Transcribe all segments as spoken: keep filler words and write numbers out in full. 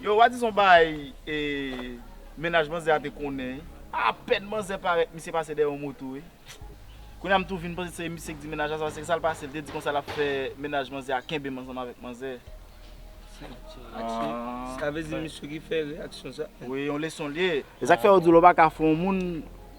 Yo, w a di se yon bagay, e, mennaj manzè a te konnen. Apèn manzè parèt, misye pase dèyè yon moto, wi. Kounye a m tou vin panse se misye k di mennaj la sa, paske sa l pase, l te di konsa l ap fè mennaj manzè a kenbe m ansanm avèk manzè. Sa vle di misye ki fè reyaksyon sa. Wi, yon leson l ye. E sa k fè yo di w lè w pa ka fè yon moun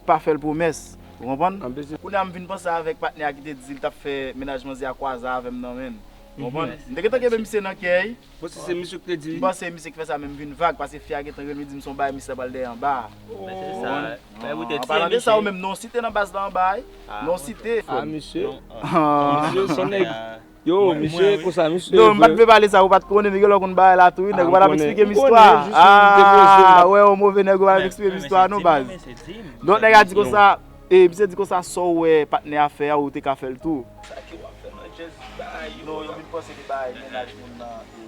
pa fè l pwomès. Ou konprann? Kounye a m vin panse avèk patnè a ki te di l t ap fè mennaj manzè a kwaze avè m nan, menn. Ou konprann? M te gentan kenbe misye nan kèy. Bon, si se misye ki te di. M panse misye ki fè sa, men m vin vag, paske fi a gentan rele m, li di m se yon bagay misye pral dèyè anba. Men se sa. An palan de sa, ou menm non site nan baz la anba, wi. Non site. Ah, misye. Ah. Misye, se yon nèg. Yo, misye, konsa, misye. Non, m pa t vle pale sa, ou pa t konnen, men gen lè w konn bagay la tou, wi, nèg, ou pa t ap eksplike m istwa. Ah, wè, yon move nèg, ou pa t ap eksplike m istwa, non, baz. Donk, nèg a di konsa, e, misye di konsa, sa w wè patnè a fè a, ou te ka fè l tou. Sa ki w ap fè nan jazz bagay yo. Non, yo vin panse de bagay mennaj moun nan, e,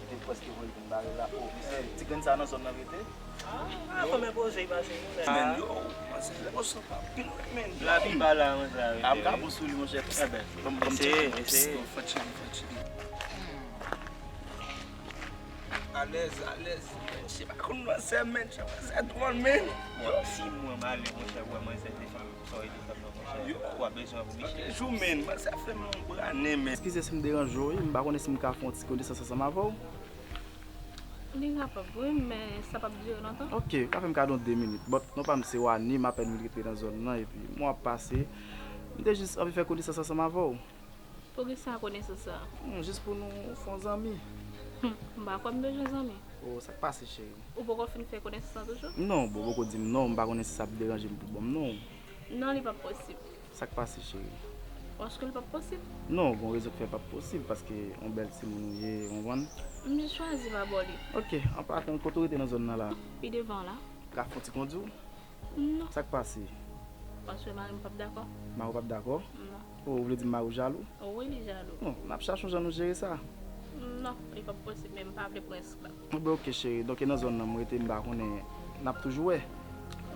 te prèske voye vin bare la. Oh, misye, ti grenn sa nan zòn nan rete. Ah, kòman poze pase moun nan? Men yo, manzè, lè w sot anpil wi, men. Lavi pa la, manzè, arete. Ap ka bon sou li, monchè. Enben, ban m, ban m tcheke. Eseye, eseye. Fò tcheke, fò tcheke. Alèz, alèz. Men, se pa konn manzè, men, se manzè dwòl, men. Bon, si mwen malè, monchè, wè manzè te fè m, sa w te fè m nan, monchè. Ou ap bezwen pou Michel. Jou, men, manzè fè m yon brannen, men. Eskize si m deranje w, wi, m pa konnen si m ka fè yon ti konesans ansanm avè w. Li kapab wi, men sa p ap dire lontan. Ok, w ka fè m kado de minit. But non pa m se Wani, m apèn vin rive nan zòn nan, epi mwen ap pase. M te jis anvi fè konesans ansanm avè w. Poukisa konesans sa? Hmm, jis pou nou fè yon zanmi. Hmm, m pa kwè m bezwen zanmi. Oh, sa k pase, cheri? Ou poko fin fè konesans lan toujou? Non, bon, poko di m non, m pa konnen si sa ap deranje m pou ban m non. Non, li p ap posib. Sa k pase, cheri? Paske l p ap posib. Non, gon rezon k fè l p ap posib, paske yon bèl timoun ou ye, ou konprann? M jis chwazi pa ba w li. Ok, an pasan, kote w rete nan zòn nan la? Pi devan w la. Ka fè yon ti kondi w? Non. Sa k pase? Paske mari m p ap dakò. Mari w p ap dakò? Non. Oh, ou vle di m mari w jalou? Wi, li jalou. Bon, n ap chache yon jan nou jere sa. Non, li p ap posib, men m pa vle pran risk la. Bon, ok, cheri. Donk, e nan zòn nan m rete, m pa konnen, n ap toujou wè?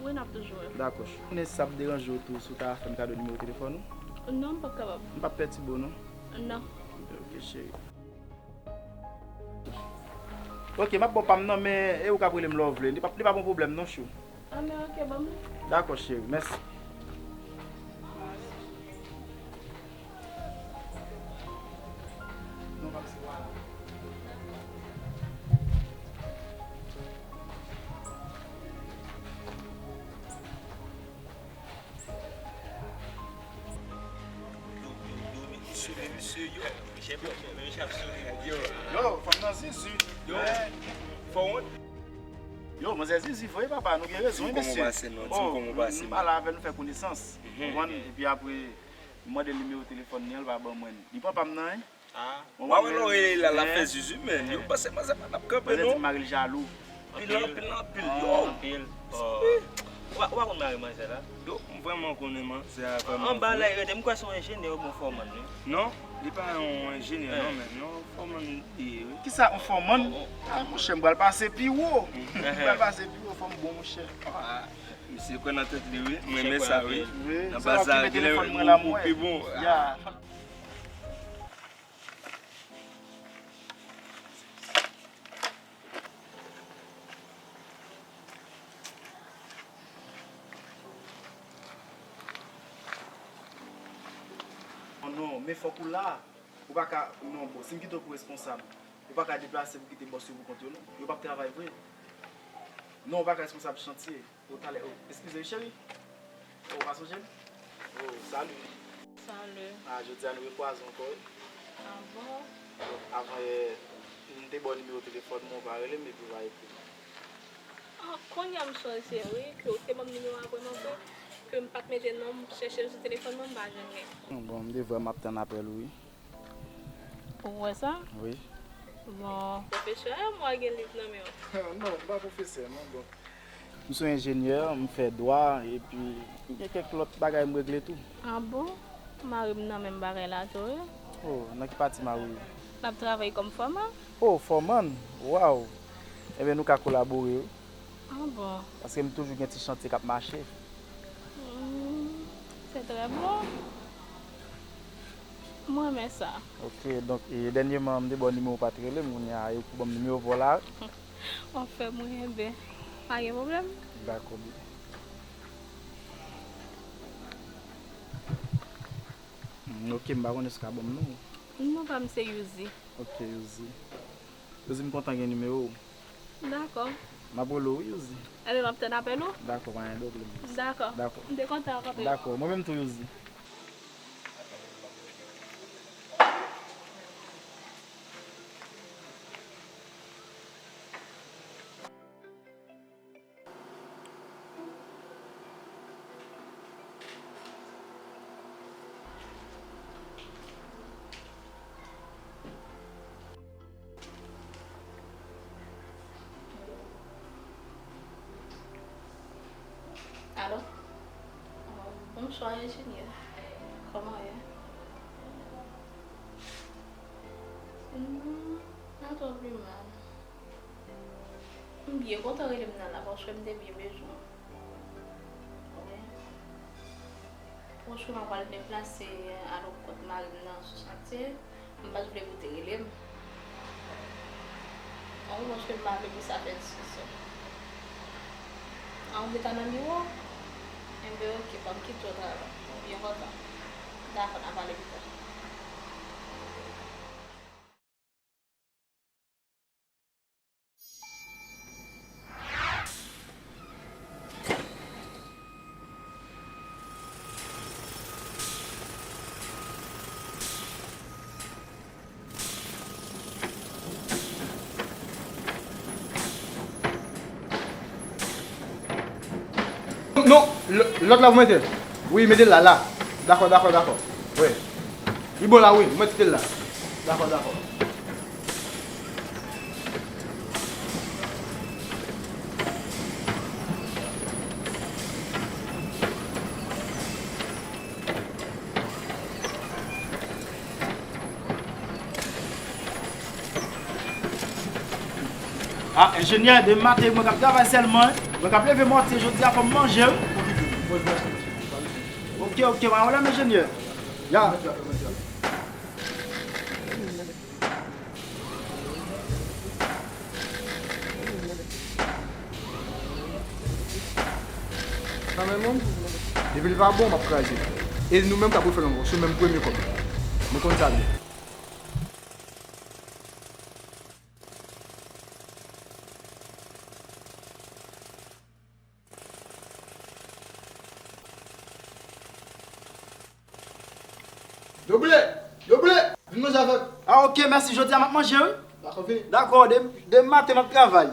Wi, n ap toujou wè. Dakò. Konnen si sa ap deranje w tou, si w ta fè m kado nimewo telefòn ou? Non, m p ap kapab. M p ap pètibe w, non? Non. Ok, cheri. Ok, m ap ba w pa m nan, men e ou k ap rele m lè w vle. Li pa, li pa bon pwoblèm, non, chou. Ah, men ok, ban m li. Dakò, cheri. Mèsi. Yo, fanm nan zizi. Yo, fò wont. Yo, manzè zizi vre, papa, nou gen rezon, wi, mesye. Di m kòman w pase non, di m kòman w pase. M pale avè l, nou fè konesans. Ou konprann? Epi apre, m mande l nimewo telefòn li an, l pa ban mwen l. Li pran pa m nan, wi. Ah. Ou pa wè lè w rele l la, l ap fè zizi, men. Yo panse manzè pa t ap kanpe non. Manzè di m mari l jalou. Anpil, anpil, anpil, yo. Anpil. Ou pa, ou pa konn mari manzè la? Yo, m vrèman konnen manzè a vrèman vre. Anba la, li rete, m kwè se yon enjenyè oubyen yon fòmann, wi. Non, li pa yon enjenyè non, men yon fòmann li ye, wi. Kisa, yon fòmann? Ah, monchè, m pral pase pi wo. M pral pase pi wo, fò m bon, monchè. Ah, misye kwè nan tèt li, wi. M renmen sa, wi. Nan baz la, genlè ou pi bon. Non, non, men fòk ou la. Ou pa ka, non, bon, si m kite w pou responsab, ou pa ka deplase pou kite bòs yo pou kont yo, non. Yo p ap travay vre. Non, ou pa ka responsab chantye. O, talè, o, eskize wi, cheri. O, ou pa sonje m? O, salut. Salut. Ah, jodi a nou rekwaze ankò, wi. Ah bon? Bon, avan yè, m te ba w nimewo telefòn mwen, ou pa rele m, epi ou pa ekri m. Ah, kounye a m sonje, wi, ke w te ban m nimewo a vrèman vre, ke m pa t mete non m, m chèche l sou telefòn mwen, m pa jwenn li. Bon, m te vrèman ap tann apèl ou, wi. Ou wè sa? Wi. Bon. Pwofesè, m wè gen liv nan men w. Non, m pa pwofesè, non, bon. M se yon enjenyè, m fè dwa, epi m gen kèk lòt bagay m regle tou. Ah bon? Mari m nan menm bagay la tou, wi. Oh, nan ki pati mari w? L ap travay kòm fòman. Oh, fòman? Waw! Enben, nou ka kolabore, wi. Ah bon? Paske m toujou gen ti chantye k ap mache. Hmm, se trè bon. M renmen sa. Ok, donk, e, dènyèman, m te ba w nimewo w pa t rele m, kounye a, e ou ban m nimewo pa w la. W ap fè m ri, enben, pa gen pwoblèm. Dakò, bebe. Mm, ok, m pa konnen si w ka ban m non. Non, pa m se Youzi. Ok, Youzi. Youzi, m kontan gen nimewo w. Dakò. M ap rele w, wi, Youzi. Enben, m ap tann apèl ou. Dakò, pa gen pwoblèm, Youzi. Dakò. Dakò. M te kontan rankontre w. Dakò, mwen menm tou, Youzi. Alo? Bonswa, enjenyè. Kòman w ye? Non, pa twò pi mal. M byen kontan rele m nan la, paske m te byen bezwen w. Wi. Pwochènman, m pral deplase al kot mari m nan sou chantye. M pa t vle pou w te rele m. An, wi, paske m pa vle pou sa fè diskisyon. An, ou gentan nan biwo? Enben, ok, ban m kite w travay. M byen kontan. Dakò, n a pale pita. Non, lò-, lòt la pou mete l. Wi, mete l la, la. Dakò, dakò, dakò. Wi. Li bon la, wi. Mwen kite l la. Dakò, dakò. A, enjenyè, demen maten mwen k ap travay sèlman, wi. Mwen k ap leve mòtye jodi a, fò m manje, wi. Ok, ok, pa gen pwoblèm, enjenyè. Ya. Sa menm moun, depi l pa bon, m ap kraze l. E nou menm k ap refè l ankò, sou menm premye kòb. Mwen konn sa byen. Doble! Doble! Vin manje avè m. A, ok, mèsi. Jodi a, m ap manje, wi. Dakò, vini. Dakò, de, demen maten, m ap travay.